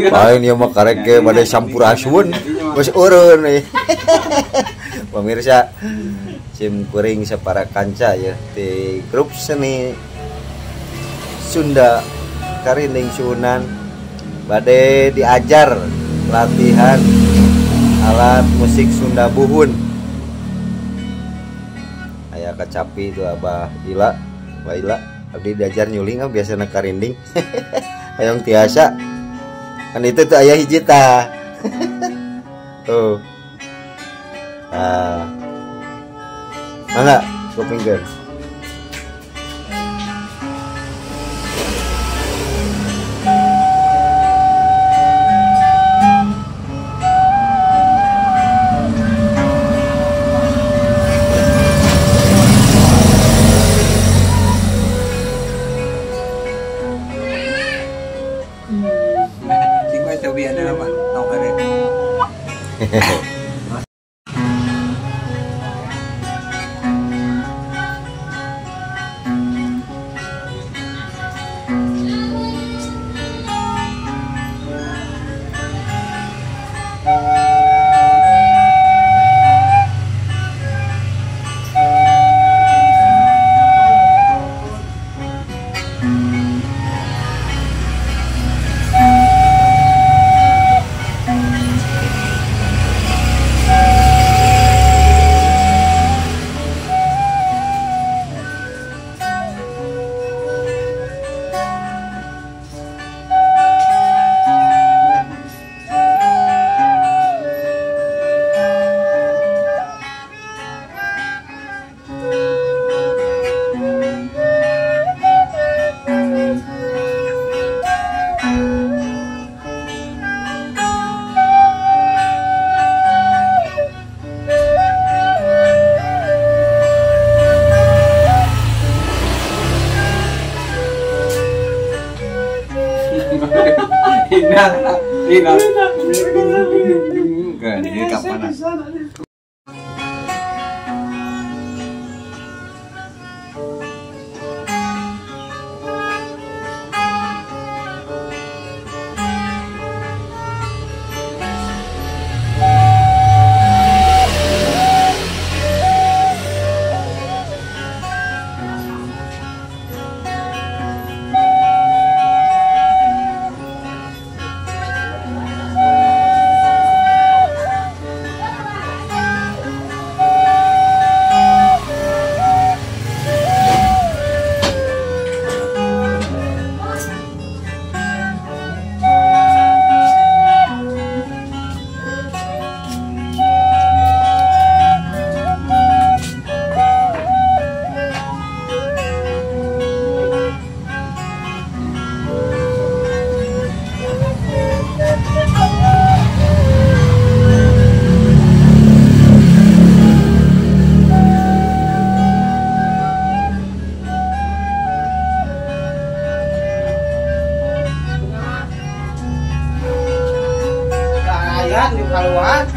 Lain ieu mah karek ge bade sampurasun geus eureun euy. Pemirsa sim kuring sapara kanca ya di grup seni Sunda Karinding Sunan bade diajar latihan alat musik Sunda buhun. Aya kacapi itu Abah Ila, Abah Ila abdi diajar nyuling ah biasana karinding. Hayang tiasa. Kan itu tuh aya hiji tah. Tuh. Nah. Mangga kupingkeun. Keluar.